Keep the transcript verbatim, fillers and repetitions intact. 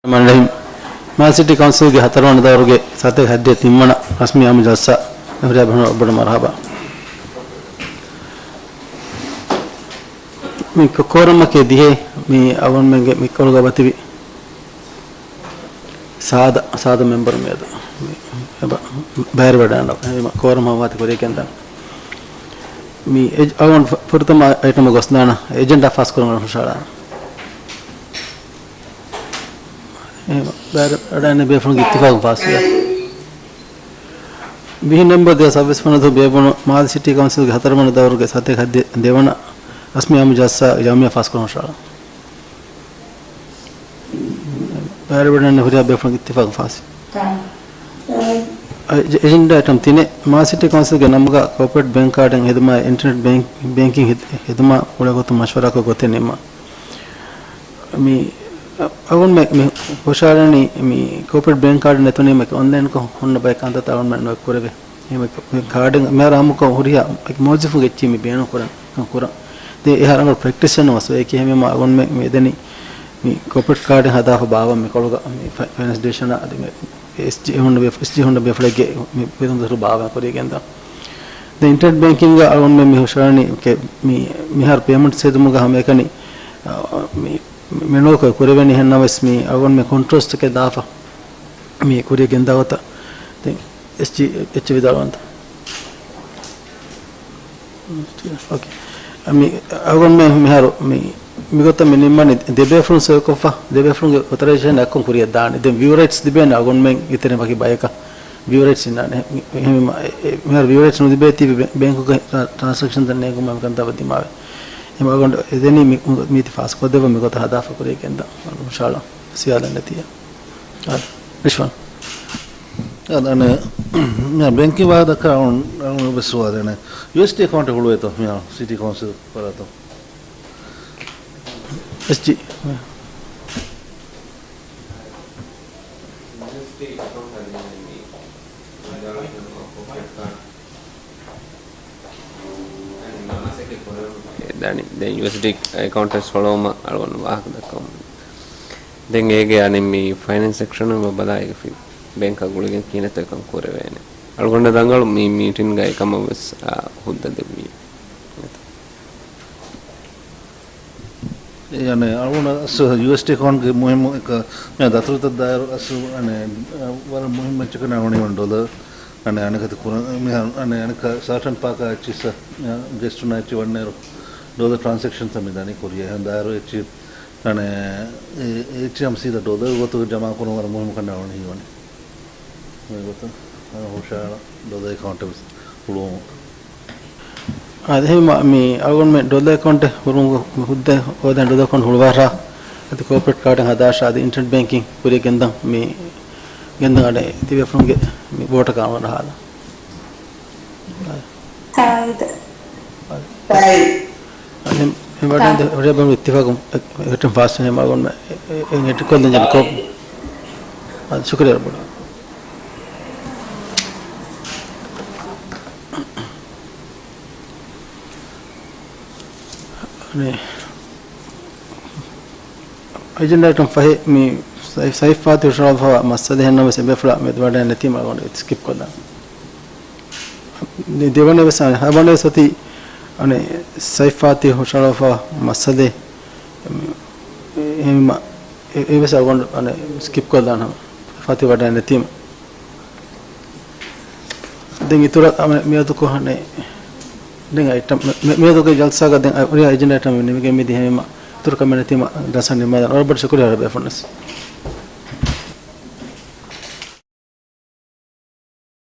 މާލެ ސިޓީ ކައުންސިލްގެ ހަތަރުވަނަ ދައުރުގެ ސަތޭކަ ހަތްދިހަ ތިންވަނަ ރަސްމީ އާއްމު ޖަލްސާ އެ ހުރިހާ ބޭފުޅުންނަށް ބޮޑަށް މަރުޙަބާ. މި ކޯ-، ކޯރަމަކީ ދިހައެއް. މި އަޅުގަނޑުމެންގެ މި ކޮޅުގަ އޮތީ ސާދަ، ސާދަ މެމްބަރު މިއަދު މި އެބަ-، ބައިވެރިވަޑައިގަންނަވާ. ކޯރަމް ހަމަވާތީ ކުރިޔަށް ގެންދާނެ. މި އެޖް-، އަޅުގަނޑު ފު-، ފުރަތަމަ އައިޓަމަށް ގޮސްދާނަން، އެޖެންޑާ ފާސްކުރުން ހުށަހަޅާނަން. އެހެން ބައިވެރިވަޑައިގެން ބޭފުޅުންގެ އިއްތިފާގުން ފާސްވި. ވިހި ނޮވެމްބަރު ދެހާސް ސައްބީސް ވަނަ ދުވަހު ބޭއްވުނު މާލެ ސިޓީ ކައުންސިލްގެ ހަތަރުވަނަ ދައުރުގެ ސަތޭކަ ހަތްދިހަ ދެވަނަ ރަސްމީ އާއްމު ޖަލްސާ ޔައުމިއްޔާ ފާސްކުރުން ހުށަހަޅާ. ބައިވެރިވަޑައިގެން ހުރިހާ ބޭފުޅުންގެ އިއްތިފާގުން ފާސް. އެ-، އެޖެންޑާ އައިޓަމް ތިނެއް، މާލެ ސިޓީ ކައުންސިލްގެ ނަމުގަ ކޯޕަރޭޓް ބޭންކް ކާޑެއް ހެދުމާއި އިންޓަރނެޓް ބޭން-، ބޭންކިން ހެދު-، ހެދުމާ ގުޅޭ ގޮތުން މަޝްވަރާކޮށް ގޮތެއް ނިންމާ. މި އަ-، އަޅުގަނޑުމެ މި ހުށަހަޅަނީ މި ކޯޕަރޭޓް ބޭންކް ކާޑެއް ނެތުނީމަ އޮންލައިންކޮށް ހުންނަ ބައެއް ކަންތައްތައް އަޅުގަނޑުމެން ނުއެއް ކުރެވޭ. އެހެންވެ، މި ކާޑެއް މިހާރު ހަމަކޮށް ހުރިހާ އެކި މުވައްޒަފުންގެ އެއްޗެއް މި ބޭނުން ކުރަން، ކަން ކުރަން. ދެން އެހާ ރަނގަޅު ޕްރެކްޓިސްއެއް ނުވަސް އެކި ހެމެމާ އަޅުގަނޑުމެ މި ދެނީ މި ކޯޕަރޭޓް ކާޑެއް ހަދާފަ ބާވަން މި ކޮޅުގަ މި ފައި-، ފައިނޭންސް ޑިވިޝަނާ އަދި މި އެސްޖީ ހުންނަ ބޭ-، އެސްޖީ ހުންނަ ބޭފުޅެއްގެ މި ބިރުން ދުރު ބާވަން ކުރިޔަށް ގެންދާ. ދެން އިންޓަރނެޓް ބޭންކިންގ އަޅުގަނޑުމެ މި ހުށަހަޅަނީ ކެ-، މި މިހާރު ޕޭމަންޓްސް ހެދުމުގަ ހަމައެކަނި، އަ، މި މެނުއަލްކޮށް ކުރެވޭނީ. އެހެންނަމަވެސް މި އަޅުގަނޑުމެ ކޮންޓްރޯލްސްތަކެއް ދާފަ މި ކުރިޔަށް ގެންދާ ގޮތަށް ދެން އެސްޖީ އެއްޗެއް ވިދާޅުވަންތަ؟ އޯކޭ. މި އަޅުގަނޑުމެ މިހާރު މި، މިގޮތަށް މި ނިންމަނީ ދެބޭފުޅުން ސޮއިކޮށްފަ، ދެބޭފުޅުންގެ އޮތަރައިޒޭޝަން އެއްކޮށް ކުރިޔަށް ދާނެ. ދެން ވިއު ރައިޓްސް ލިބޭނެ އަޅުގަނޑުމެން އެތެރެ ވަކި ބަޔަކަށް ވިއު ރައިޓްސް އިންނާނެ. މި-، މި-، މިހާރު ވިއު ރައިޓްސް ނުލިބޭތީ ބެ-، ބޭންކުގެ ޓްރާ-، ޓްރާންސެކްޝަންތައް ނޭނގުމަށް މިކަންތައް ދިމާވެ. އެހެން އަޅުގަނޑު އެދެނީ މި-، މީތި ފާސްކޮށްދެއްވަން މިގޮތަށް ހަދާފަ ކުރިޔަށް ގެންދާ. އިންޝާﷲ ސިޔާލަން ނެތިޔާ. އާ، ރިޝްވާން. އާ، އަނެ، މި ބޭންކިން ވާހަކަ ދައްކާ އަޅު-، އަޅުގަނޑު ވެސް ސުވާލެއް އަނެ. ޔޫއެސްޑީ އެކައުންޓެއް ހުޅުވޭތޯ މި ސިޓީ ކައުންސިލް ފަރާތުން؟ އެސްޖީ. ދަނީ. ދެން ޔޫއެސްޑީ އެކައުންޓެއް ހޮޅުވުމަށް އަޅުގަނޑު ވާހަކަ ދައްކަމުން. ދެން އޭގެ އަނެއް މި ފައިނޭންސް ސެކްޝަނުން ބަލާ އޭގެ ބޭންކާ ގުޅިގެން ކިހިނެއްތޯ އެކަން ކުރެވޭނެ. އަޅުގަނޑަށް ރަނގަޅު މި މީޓިންގައި އެކަމަށް ވެސް، އާ، ހުއްދަ ދެއްވީ. އެ، އަނެ، އަޅުގަނޑަށް އަސް ޔޫއެސްޑީ އެކައުންޓްގެ މުހިއްމު އެކަ، މި ދަތުރުތައް ދާއިރު އަސް، އަނެ، ވަރަށް މުހިއްމު އެއްޗަކަށް އަޅުގަނޑު ޑޮލަރ، އަނެ، އަނެކަތި ކުރަން، މި، އަނެ، އަނެކަ ސާޓަން ޕާކާ އެއްޗިއްސަށް، ގެސްޓުންނާ އެއްޗި ވަންނައިރު ޑޮލަރ ޓްރާންސެކްޝަންތައް މި ދަނީ ކުރިޔަށް. އެހެން ދާއިރު އެއްޗި، އަނެ، އެ، އެއްޗި ހަމަ ސީދާ ޑޮލަރ ގޮތުގަ ޖަމާ ކުރުން ވަރަށް މުހިއްމު ކަން އަޅުގަނޑު ހީވަނީ. މި ގޮތަށް ހުށަހަޅާ ޑޮލަރ އެކައުންޓެއް ވެސް ހުޅުވުމަށް. އާދެ، އެހެންވީމަ، މި އަޅުގަނޑުމެ ޑޮލަރ އެކައުންޓެއް ހުޅުވުމުގެ ހުއްދަ ހޯދަން ޑޮލަރ އެކައުންޓް ހުޅުވާށާ، އަދި ކޯޕަރޭޓް ކާޑެއް ހަދާށާ، އަދި އިންޓަރނެޓް ބޭންކިން ކުރިޔަށް ގެންދަން މި ގެންދަން އަޑެއް ތިބޭފުޅުންގެ މި ވޯޓަކަށް އަޅުގަނޑަށް ހާލަން. އާދެ. އާދެ. އާދެ. އެ މެޑަމް ދެ ރޭބަން އިއްތިފާގު އެ-، އެ-، އެޓެން ފާސް ހެމާގުން އެ-، އެ-، އެ-، އެޓިކޮލް ދެން ޖެންކޯ. އާދެ، ޝުކުރިއްޔާ ރައްބުން. އަނެ، އެޖެންޑާ އައިޓަމް ފަހެ މި ސައި-، ސައިފާތި ހުށަހަޅާފައިވާ މައްސަލަ އެހެންނަމަވެސް އެބޭފުޅާ މެދުވަޑައެއް ނެތީމަ އަޅުގަނޑު ސްކިޕް ކޮށްލާނަން. ދެ-، ދެވަނަ ވެސް އަނެ، ހަވަނަ ވެސް އޮތީ އަނެ، ސައިފާތި ހުށަހަޅާފައިވާ މައްސަލަ އެ-، އެ-، އެ-، އެ-، އެ ވެސް އަޅުގަނޑު އަނެ، ސްކިޕް ކޮށްލާނަން. ސައިފާތި ވަޑައެއް ނެތީމަ. ދެން އިތުރަށް އަމެ މިއަދު ކޮށް އަނެއް، ދެން އައިޓަމް މި-، މިއަދުގެ ޖަލްސާގަ ދެން އަ-، އުރިހާ އެޖެންޑާ އައިޓަމް ނިމިގެން މިދިޔަ ހެމަ އިތުރު ކަމެއް ނެތީމަ ޖަލްސާ ނިންމާލަން. ވަރަށް ބޮޑަށް ޝުކުރިއްޔާ ބޭފުޅުންނަސް.